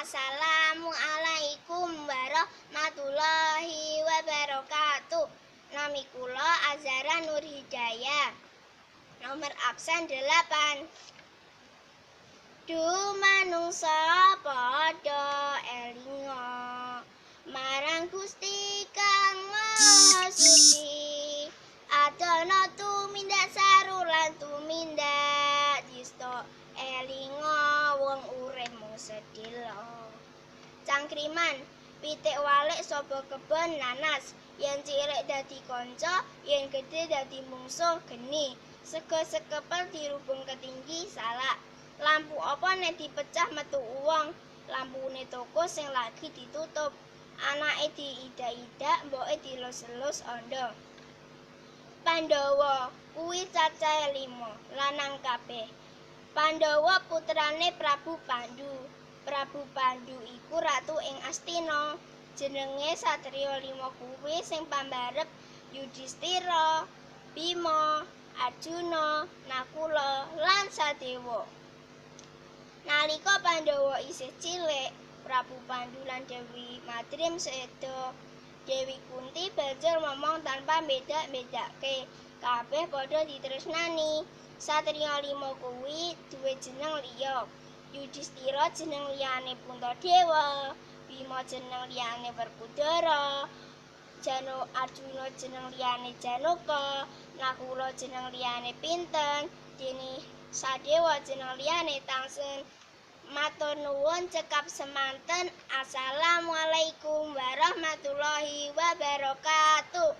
Assalamualaikum warahmatullahi wabarakatuh. Nami kula Azara Nur Hidayah. Nomor absen 8. Duh manungsa padha elinga marang Gusti Kang Maha Suci. Adono tumindak saru lan tumindak dista, elinga wong urip mung sedhela. Cangkriman, pitik walik saba kebon nanas, yen cilik dadi kanca, yen gedhe dadi mungsuh geni. Sega sekepel dirubung ketinggi salak. Lampu apa nek dipecah metu uwong? Lampune toko sing lagi ditutup. Anake diidak-idak, mboke dilus-elus andha. Pandhawa kuwi cacahe 5, lanang kabeh. Pandhawa putrane Prabu Pandu. Prabu Pandu iku ratu ing Astina. Jenenge satriya 5 kuwi sing pambarep Yudhistira, Bima, Arjuna, Nakula lan Sadewa. Nalika Pandhawa isih cilik, Prabu Pandu lan Dewi Madrim seda. Dewi Kunti banjur momong tanpa mbeda-mbedake. Kabeh padha ditresnani. Satriya 5 kuwi duwe jeneng liya. Yudhistira jeneng liyane Puntadewa, Bima jeneng liyane Werkudara, Arjuna jeneng liyane Janaka, Nakula jeneng liyane Pinten, dene Sadewa jeneng liyane Tangsen. Matur nuwun cekap semanten. Assalamualaikum warahmatullahi wabarakatuh.